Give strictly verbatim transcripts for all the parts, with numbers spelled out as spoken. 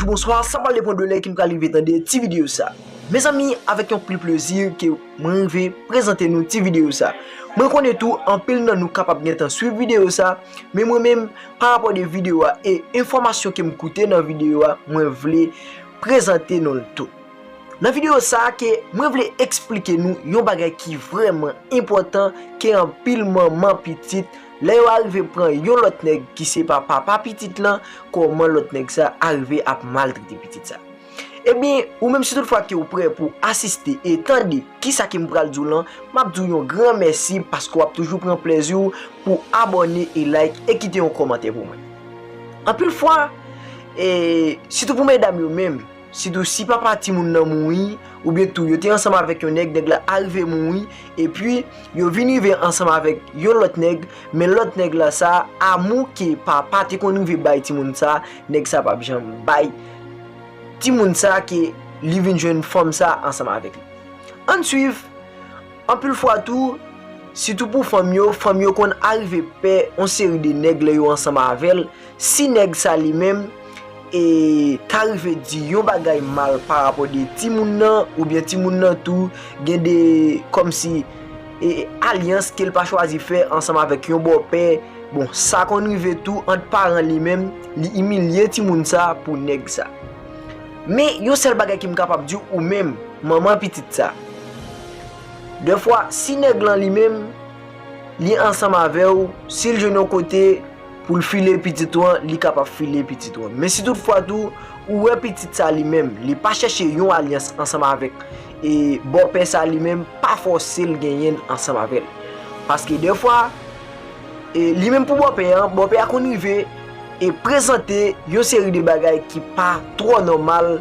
Bonswa, sa pral depann de lè ke m pral rive tande ti videyo sa. Mezanmi, avèk yon pil plezi ke mwen rive prezante nou ti videyo sa. Mwen konnen tou, anpil nan nou kapab gentan swiv videyo sa, men mwen menm, pa rapò de videyo a e enfòmasyon ke m koute nan videyo a, mwen vle prezante nou l tou. Nan videyo sa a ke mwen vle eksplike nou yon bagay ki vrèman enpòtan ke anpil manman pitit, lè yo arive pran yon lòt nèg ki se pa papa pitit lan, kòman lòt nèg sa arive ap maltrete pitit sa. Ebyen, ou menm si tout fwa ke ou prè pou asiste e tande kisa ke m pral di w lan, m ap di w yon gran mèsi paske w ap toujou pran plèzi w pou abòne e like e kite yon kòmantè pou mwen. Anpil fwa, e sitou pou medam yo menm, sitou si papa timoun nan mouri, oubyen tou yo te ansanm avèk yon nèg, nèg la arive mouri, epi yo vin rive ansanm avèk yon lòt nèg, men lòt nèg la sa, amou ke papa te konn rive bay timoun sa, nèg sa p ap janm bay timoun sa ke li vin jwenn fanm sa ansanm avèk li. Ann swiv, anpil fwa tou, sitou pou fanm yo, fanm yo konn arive pè yon seri de nèg lè yo ansanm avè l. Si nèg sa li menm, e, ta rive di yon bagay mal pa rapò de timoun nan, oubyen timoun nan tou gen de, kòmsi, e, alyans ke l pa chwazi fè ansanm avèk yon bòpè. Bon, sa konn rive tou ant paran li menm, li imilye timoun sa pou nèg sa. Men, yon sèl bagay ke m kapab di w, ou menm, manman pitit sa. Dèfwa, si nèg lan li menm, li ansanm avè w, si l jwenn yon kote pou l file pitit ou an, li kapab file pitit ou an. Men si tout fwa tou, ou wè pitit sa li menm, li pa chèche yon alyans ansanm avèk, e, bòpè sa li menm, pa fòse l genyen l ansanm avè l. Paske dèfwa, e, li menm pou bòpè an, bòpè a konn rive e prezante yon seri de bagay ki pa twò nòmal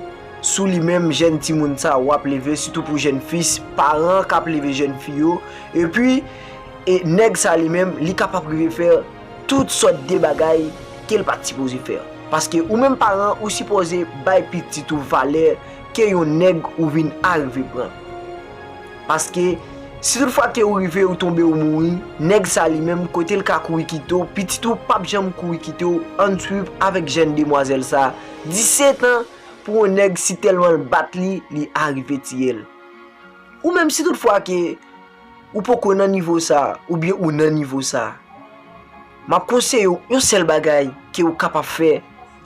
sou li menm jèn timoun sa w ap leve, sitou pou jèn fis, paran k ap leve jèn fi yo. Epi, e nèg sa li menm, li kapab rive fè tout sòt de bagay ke l pa t sipoze fè. Paske ou menm paran, ou sipoze bay pitit ou valè ke yon nèg ou vin arive pran. Paske, si tout fwa ke ou rive, ou tonbe, ou mouri, nèg sa li menm, kote l ka kouri kite w, pitit ou p ap janm kouri kite w, ann swiv avèk jèn demwazèl sa, disèt an, pou yon nèg si tèlman l bat li, li arive tiye l. Ou menm si tout fwa ke ou poko nan nivo sa, oubyen ou nan nivo sa, m ap konseye w yon sèl bagay ke ou kapab fè,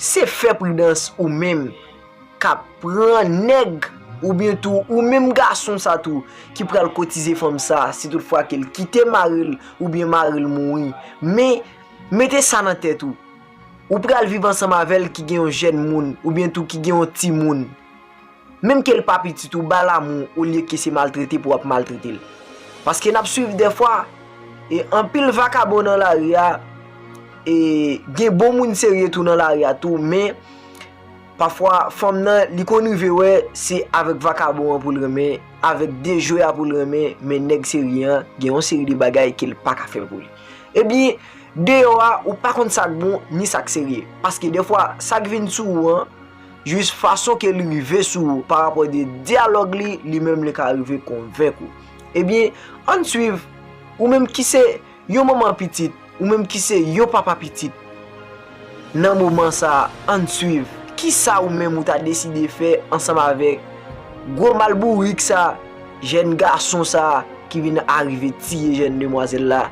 se fè pridans ou menm k ap pran nèg, oubyen tou ou menm gason sa tou ki pral kotize fanm sa, si tout fwa ke l kite mari l oubyen mari l mouri. Men, mete sa nan tèt ou. Ou pral viv ansanm avè l ki gen yon jèn moun, oubyen tou ki gen yon timoun. Menm ke l pa pitit ou, ba l amou olye ke se maltrete pou w ap maltrete l. Paske n ap swiv dèfwa, e anpil vakabon nan lari a, e gen bon moun serye tou nan lari a tou, men pafwa fanm nan, li konn rive wè se avèk vakabon an pou l renmen, avèk dejwe a pou l renmen, men nèg serye an, gen yon seri de bagay ke l pa ka fè pou li. Ebyen, deyò a, ou pa konn sa k bon, ni sa k serye. Paske dèfwa, sa k vin sou ou an, jis fason ke l rive sou ou, pa rapò de dyalòg li, li menm li ka rive konvenk ou. Ebyen, ann swiv, ou menm ki se yon manman pitit, ou menm ki se yon papa pitit, nan moman sa a, ann swiv. Kisa ou menm ou ta deside fè ansanm avèk gwo mal bourik sa, jèn gason sa ki vin arive tiye jèn demwazèl la,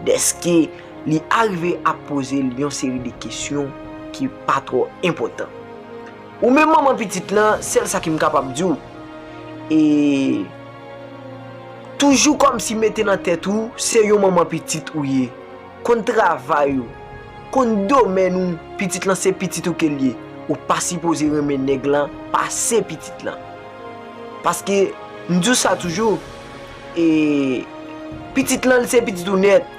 dèske li arive ap poze l yon seri de kesyon ki pa twò enpòtan. Ou menm manman pitit lan, sèl sa ke m kapab di w, e toujou kòmsi mete nan tèt ou, se yon manman pitit ou ye. Konn travay ou, konn domèn ou, pitit lan se pitit ou ke l ye. Ou pa sipoze renmen nèg lan pase pitit lan. Paske, m di w sa toujou, e pitit lan, li se pitit ou nèt.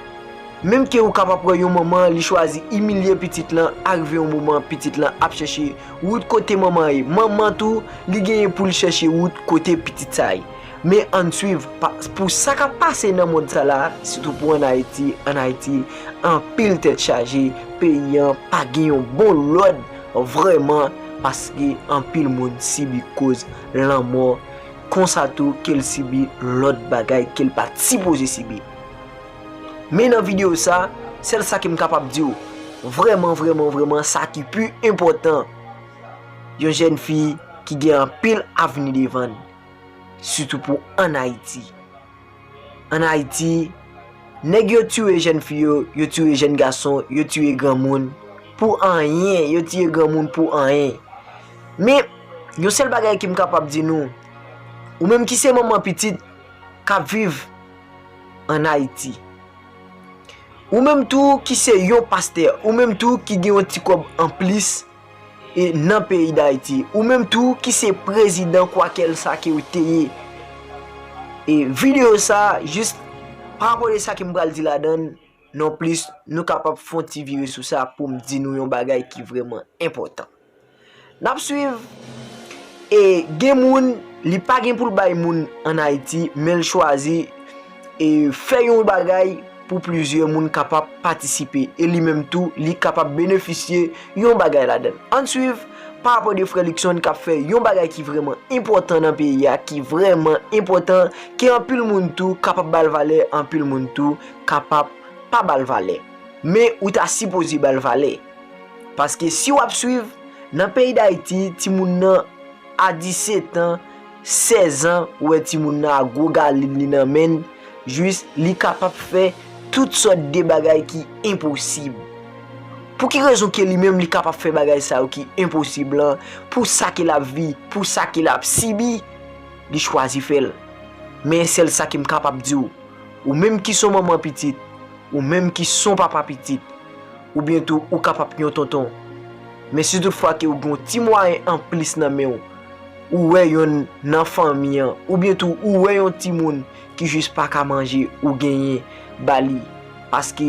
Menm ke ou kapab wè yon manman, li chwazi imilye pitit lan, arive yon moman, pitit lan ap chèche wout kote manman ye. Manman tou, li genyen pou l chèche wout kote pitit sa ye. Men ann swiv, pa, pou sa k ap pase nan mond sa la, sitou pou ann Ayiti, ann Ayiti, anpil tèt chaje, peyi an pa gen yon bon lòd vrèman, paske anpil moun sibi koz lanmò, konsa tou ke l sibi lòt bagay ke l pa t sipoze sibi. Men nan videyo sa, sèl sa ke m kapab di w, vrèman, vrèman, vrèman, sa ki pi enpòtan, Yon jèn fi ki gen anpil avni devan l, sitou pou ann Ayiti. Ann Ayiti, nèg yo tiye jèn fi yo, yo tiye jèn gason, yo tiye granmoun pou anyen, yo tiye granmoun pou anyen. Men, yon sèl bagay ke m kapab di nou, ou menm ki se manman pitit k ap viv ann Ayiti, ou menm tou ki se yon pastè, ou menm tou ki gen yon ti kòb anplis e nan peyi Dayiti, ou menm tou ki se prezidan kwakèlsa ke w te ye. E videyo sa, jis pa rapò de sa ke m pral di ladan l, nonplis, nou kapab fè yon ti vire sou sa pou m di nou yon bagay ki vrèman enpòtan. N ap swiv, e gen moun, li pa gen pou l bay moun ann Ayiti, men l chwazi e fè yon bagay pou plizyè moun kapab patisipe, e li menm tou, li kapab benefisye yon bagay ladan l. Ann swiv, pa rapò de frè Luckson k ap fè yon bagay ki vrèman enpòtan nan peyi a, ki vrèman enpòtan, ke anpil moun tou kapab ba l valè, anpil moun tou kapab pa ba l valè. Men ou ta sipoze ba l valè. Paske si w ap swiv, nan peyi Dayiti, timoun nan a disèt an, sèz an, ou wè timoun nan a gwo galil li nan men l, jis li kapab fè tout sòt de bagay ki enposib. Pou ki rezon ke li menm li kapab fè bagay sa yo ki enposib lan, pou sa ke l ap vi, pou sa ke l ap sibi, li chwazi fè l. Men sèl sa ke m kapab di w, ou menm ki se yon manman pitit, ou menm ki se yon papa pitit, oubyen tou ou kapab yon tonton. Men si tout fwa ke ou gen yon ti mwayen anplis nan men w, ou wè yonn nan fanmi an, oubyen tou ou wè yon timoun ki jis pa ka manje, ou genyen ba li. Paske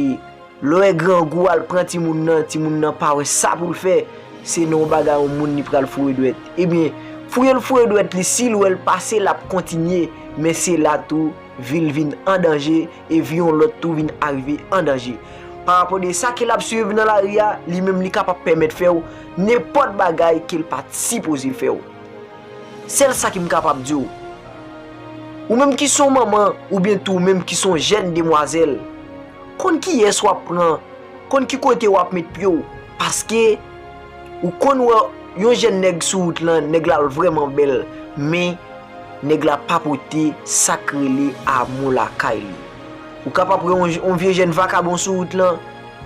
lè w wè grangou al pran timoun nan, timoun nan pa wè sa pou l fè, se nan yon bagay yon moun li pral foure dwèt. Ebyen, fouye l foure dwèt li, si l wè l pase, l ap kontinye, men se la tou vi l vin an danje, e vi yon lòt tou vin arive an danje. Pa rapò de sa ke l ap swiv nan lari a, li menm li kapab pèmèt fè w nenpòt bagay ke l pa t sipoze fè w. Sèl sa ke m kapab di w, ou menm ki se yon manman, oubyen tou ou menm ki se yon jèn demwazèl, konn kiyès w ap pran, konn ki kote w ap met pye w, paske ou konn wè yon jèn nèg sou wout lan, nèg la vrèman bèl, men nèg la pa pote sa k rele amou lakay li. Ou kapab wè yon, yon vye jèn vakabon sou wout lan,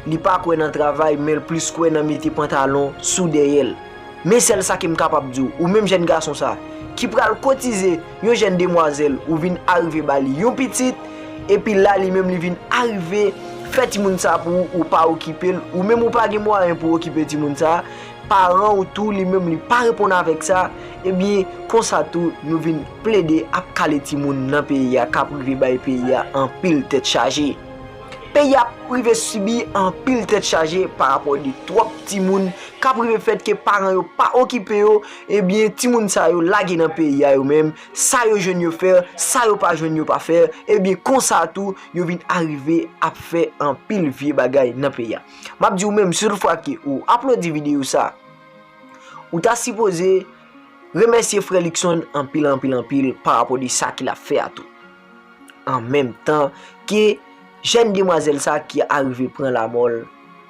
li pa kwè nan travay, men l plis kwè nan mete pantalon sou dèyè l. Men sèl sa ke m kapab di w, ou menm jèn gason sa, ki pral kotize yon jèn demwazèl, ou vin arive ba li yon pitit, epi la li menm li vin arive fè timoun sa pou ou, ou pa okipe l, ou menm ou pa gen mwayen pou okipe timoun sa, paran w tou, li menm li pa reponn avèk sa, ebyen, konsa tou, nou vin plede ap kale timoun nan peyi a, k ap rive bay peyi a anpil tèt chaje. Peyi a ap rive sibi anpil tèt chaje pa rapò de twòp timoun k ap rive fèt ke paran yo pa okipe yo, ebyen, timoun sa yo lage nan peyi a yo menm, sa yo jwenn yo fè, sa yo pa jwenn yo pa fè, ebyen, konsa tou, yo vin arive ap fè anpil vye bagay nan peyi a. M ap di w menm, si tout fwa ke ou aplodi videyo sa, ou ta sipoze remèsye frè Luckson anpil, anpil, anpil pa rapò de sa ke l ap fè a tou. An menm tan ke jèn demwazèl sa ki arive pran lamò l,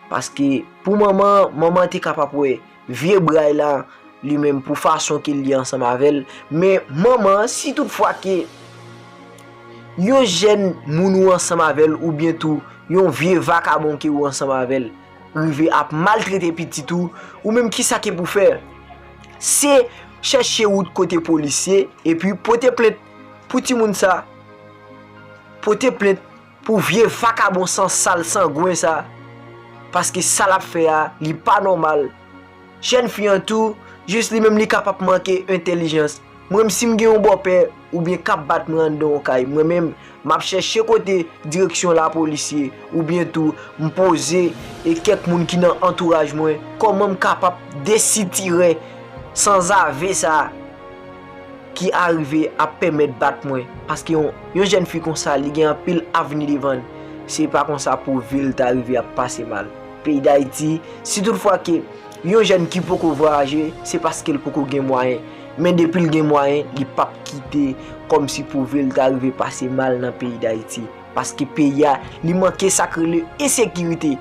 paske pou manman, manman te kapab wè vye bray la, li menm pou fason ke l ye ansanm avè l, men manman, si tout fwa ke yon jèn moun ou ansanm avè l, oubyen tou yon vye vakabon ke ou ansanm avè l, rive ap maltrete pitit ou, ou menm kisa ke pou fè? Se chèche wout kote polis ye, epi pote plent pou timoun sa. Pote plent pou vye vakabon san sal, sangwen sa. Paske sa l ap fè a, li pa nòmal. Jèn fi an tou, jis li menm li kapab manke entèlijans. Mwen menm si m gen yon bòpè oubyen k ap bat mwen anndan yon kay, mwen menm, m ap chèche kote direksyon lapolis ye, oubyen tou m poze e kèk moun ki nan antouraj mwen, kòman m kapab desitire sanzave sa ki arive ap pèmèt bat mwen. Paske yon, yon jèn fi konsa, li gen anpil avni devan l. Se pa konsa pou vi l ta rive ap pase mal. Peyi Dayiti, si tout fwa ke yon jèn ki poko vwayaje, se paske l poko gen mwayen. Men depi l gen mwayen, li p ap kite kòmsi pou vi l ta rive pase mal nan peyi Dayiti. Paske peyi a, li manke sa k rele ensekirite.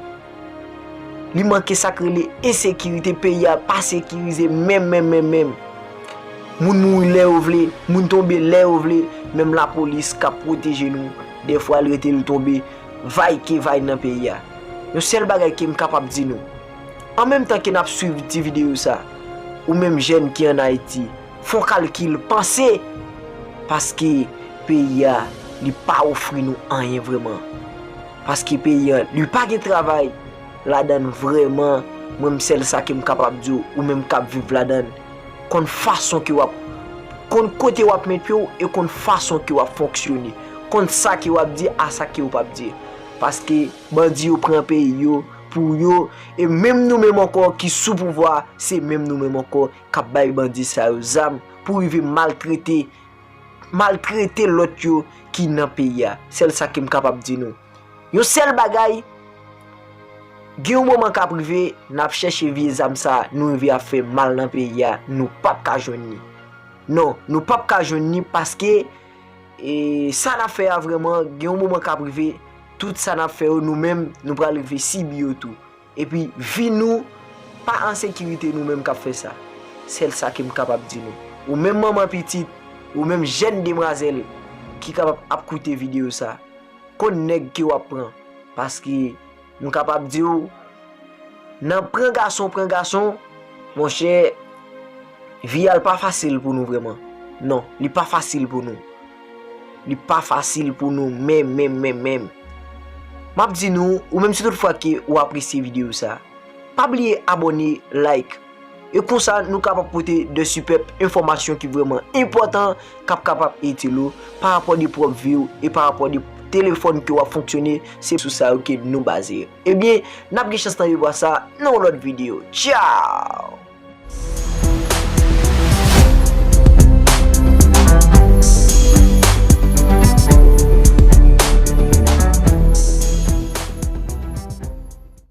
Li manke sa k rele ensekirite, peyi a pa sekirize menm, menm, menm, menm. Moun mouri lè yo vle, moun tonbe lè yo vle, menm lapolis k ap pwoteje nou, dèfwa l rete l tonbe, vay ke vay nan peyi a. Yon sèl bagay ke m kapab di nou, an menm tan ke n ap swiv ti videyo sa, ou menm jèn ki ann Ayiti, fè yon kalkil, panse, paske peyi a, li pa ofri nou anyen vrèman. Paske peyi a, li pa gen travay ladan l vrèman. Mwen, m sèl sa ke m kapab di w, ou menm k ap viv ladan l, konn fason ke w ap, konn kote w ap met pye w e konn fason ke w ap fonksyone. Konn sa ke w ap di a sa ke w p ap di. Paske bandi yo pran peyi yo pou yo, e menm nou menm ankò ki sou pouvwa, se menm nou menm ankò k ap bay bandi sa yo zam pou rive maltrete, maltrete lòt yo ki nan peyi a. Sèl sa ke m kapab di nou. Yon sèl bagay, gen yon moman k ap rive, n ap chèche vye zam sa, nou rive ap fè mal nan peyi a, nou p ap ka jwenn li. Non, nou p ap ka jwenn li paske, e, sa n ap fè a vrèman, gen yon moman k ap rive, tout sa n ap fè yo, nou menm, nou pral rive sibi yo tou. Epi vi nou pa an sekirite, nou menm k ap fè sa. Sèl sa ke m kapab di nou. Ou menm manman pitit, ou menm jèn demwazèl ki kapab ap koute videyo sa, konn nèg ke w ap pran. Paske m kapab di w, nan pran gason, pran gason, monchè, vi a l pa fasil pou nou vrèman. Non, li pa fasil pou nou. Li pa fasil pou nou menm, menm, menm, menm. M ap di nou, ou menm si tout fwa ke ou apresye videyo sa, pa bliye abòne, like. E konsa, nou kapab pote de sipèp enfòmasyon ki vrèman enpòtan, k ap kapab itil ou, pa rapò de pwòp vi w e pa rapò de telefòn ke w ap fonksyone, se sou sa yo ke nou baze. Ebyen, n ap gen chans tande vwa sa nan yon lòt videyo. Tchaw!